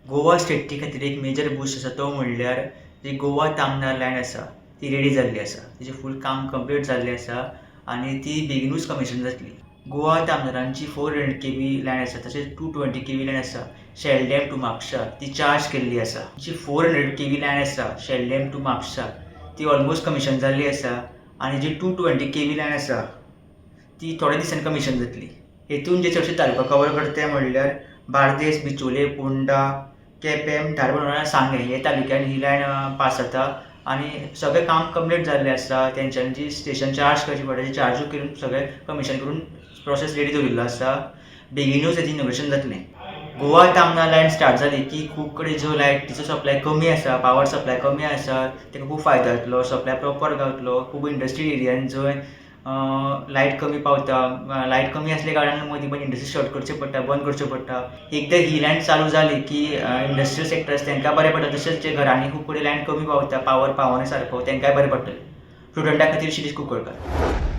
गोवा स्टेटी खातीर एक major boost आसा, तो म्हणल्यार जी गोवा तामनार लायन आसा ती रेडी जाल्ली आसा. तिजें फूल काम कंप्लीट जाल्लें आसा आनी ती बेगिनूच कमिशन जातली. गोवा तामनारांची 400 kV line आसा, तशेंच 220 kV line आसा शेल्डेम टू म्हापसा, ती चार्ज केल्ली आसा. जी 400 kV line आसा शेल्डेम टू म्हापसा, ती ऑलमोस्ट कमिशन जाल्ली आसा आनी जी 220 kV line आसा ती थोड्या दिसांनी कमिशन जातली. हेतून जे चडशे तालुका कवर करता ते म्हणल्यार बार्देस, बिचोले, पोंडा, केपें, धारबांदोडा, सांगें हे तालुक्यान ही लायन पास जाता आनी सगळें काम कंप्लीट जाल्लें आसा. तेंच्यांनी जी स्टेशन चार्ज करची पडटा, ती चार्जूय करून, सगळें कमिशन करून प्रोसेस रेडी दवरिल्लो आसा. बेगिनूच हेजें इनॉग्रेशन जातलें. गोवा तामनार लायन स्टार्ट जाली की खूब कडेन जो लायटीचो सप्लाय कमी आसा, पावर सप्लाय कमी आसा, ताका खूब फायदो जातलो, सप्लाय प्रोपर गावतलो. खूब इंडस्ट्री एरियान जंय लायट कमी पावता, लायट कमी आसल्या कारणान मदीं मदीं इंडस्ट्री शट करच्यो पडटा, बंद करच्यो पडटा. एकदां ही लायन चालू जाली की इंडस्ट्रियल सेक्टर्स तांकां बरें पडटा, तशेंच जे घरांनी खूब कडेन लायन कमी पावता, पावर पावना सारको, तांकांय बरें पडटलें. स्टुडंटा खातीर शिरीष कुंकळकर.